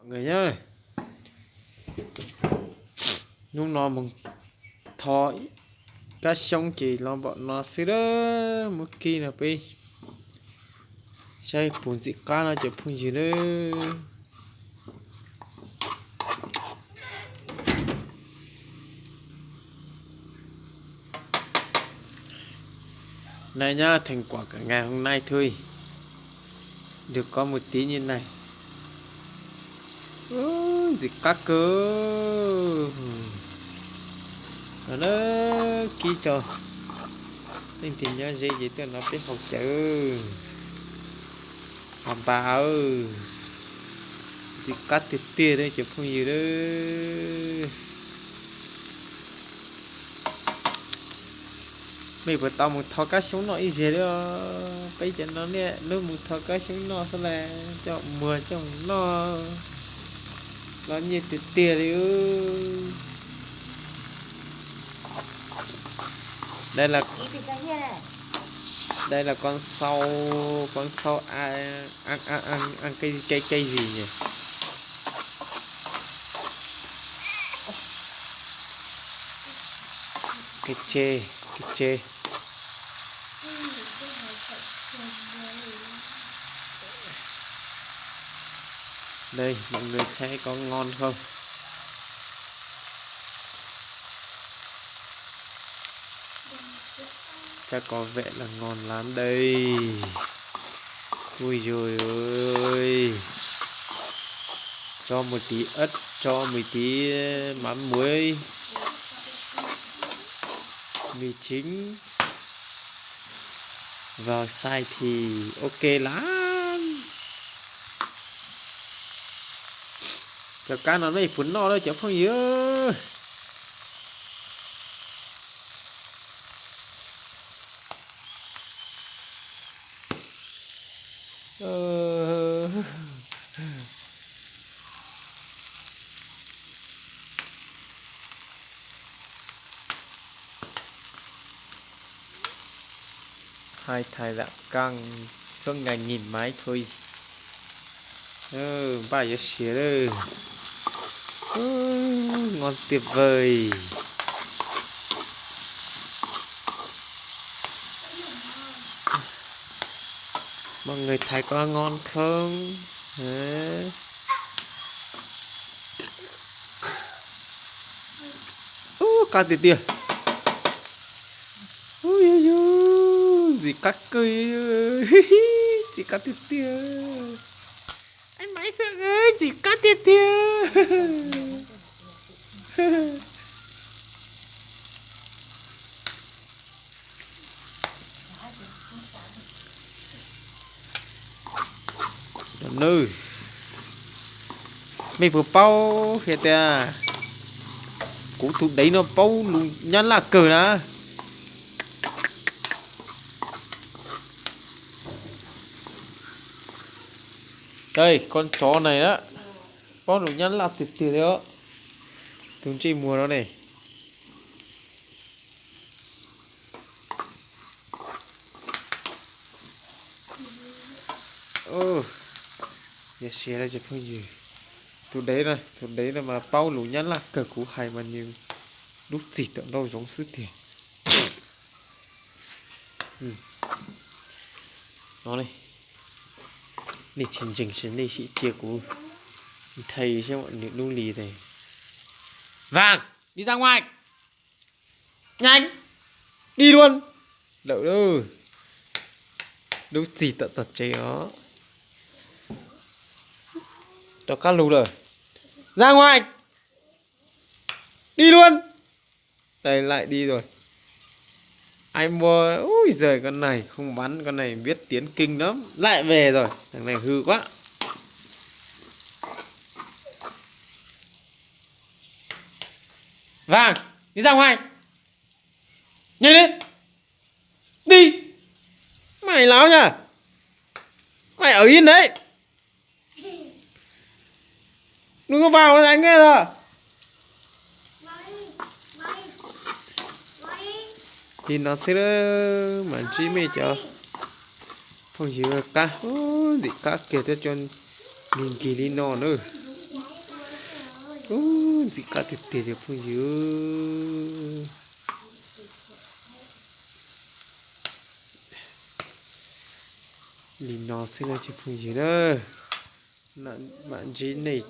Nkawd nyob, hnub no mus tho kab xyoob ces los npaum no xwb lawm. Muab kib no peb saib puas ntxim qab no cov phooj ywg nawb. Nay nyob theem kuam kam nkas hoo nai thui, dug koj mus tib nyuag nai. Ntxim qab kawg. No na, kib tso. Leej twg nyob ze ces tuaj nov peb haus cawv. Npa npa, ntxim qab tiag tiag li cov phooj ywg. Mej puas tau mus tho kab xyoob noj ib zaug li? Peb cov no niaj hnub mus tho kab xyoob noj xwb las, coj muag coj mus noj, los nyiaj tiag tiag li. Đây là, đây là con sâu, con sâu ăn, ăn, ăn, ăn cái, cái, cái gì nhỉ? Cái tre, cái tre. Đây, mọi người thấy có ngon không? Chắc có vẻ là ngon lắm đây. Ui dồi ơi. Cho một tí ớt, cho một tí mắm muối, mì chính. Vào xay thì ok lắm. Cov kab no nej puas noj lawm cov phooj ywg? Hai thầy đạo căng suốt ngày nhìn máy thôi. Npaj yuav siav lawm. Ngon tuyệt vời. Mọi người thấy có ngon không? Hả? Ub, qab tiag tiag. Ub, yus, yus, ntxim qab kawg, ntxim qab tiag tiag. Ntxim qab tiag tiag. Nws, mej puas paub hais tias kuv tus dev no paub lus Nyab Laj kawg na. Đây, con chó này đó, paub lus Nyab Laj tiag tiag li os. Tus ntsej muag no ne. Yog siav lawm cov phooj ywg. Tus dev no, tus dev no mas paub lus Nyab Laj kawg, kuv hais mas nws lub txim tawm nrau zoov xwb tiag. No, nej tsis ntseeg ces nej sim cia kuv nthe seb nws lub li. Vàng, đi ra ngoài. Nhanh, đi luôn. Lawm, lub txim tawm tom tsev os. Rov qab lus lawm. Ra ngoài. Đi luôn. Đây lại đi rồi. Ai mua, ui giời, con này không bắn, con này biết tiếng Kinh lắm. Lại về rồi, thằng này hư quá. Vàng, đi ra ngoài. Nhanh lên. Đi. Mày láo nhá. Mày ở yên đấy. Đừng có vào nó đánh nghe rồi. Li no xwb mas ntsib mej cov phooj ywg qab, ntxim qab kiag thiab, tso nkig nkig li no na. Ub, ntxim qab tiag tiag cov phooj ywg. Li no xwb na cov phooj ywg na. Mam ntsib nej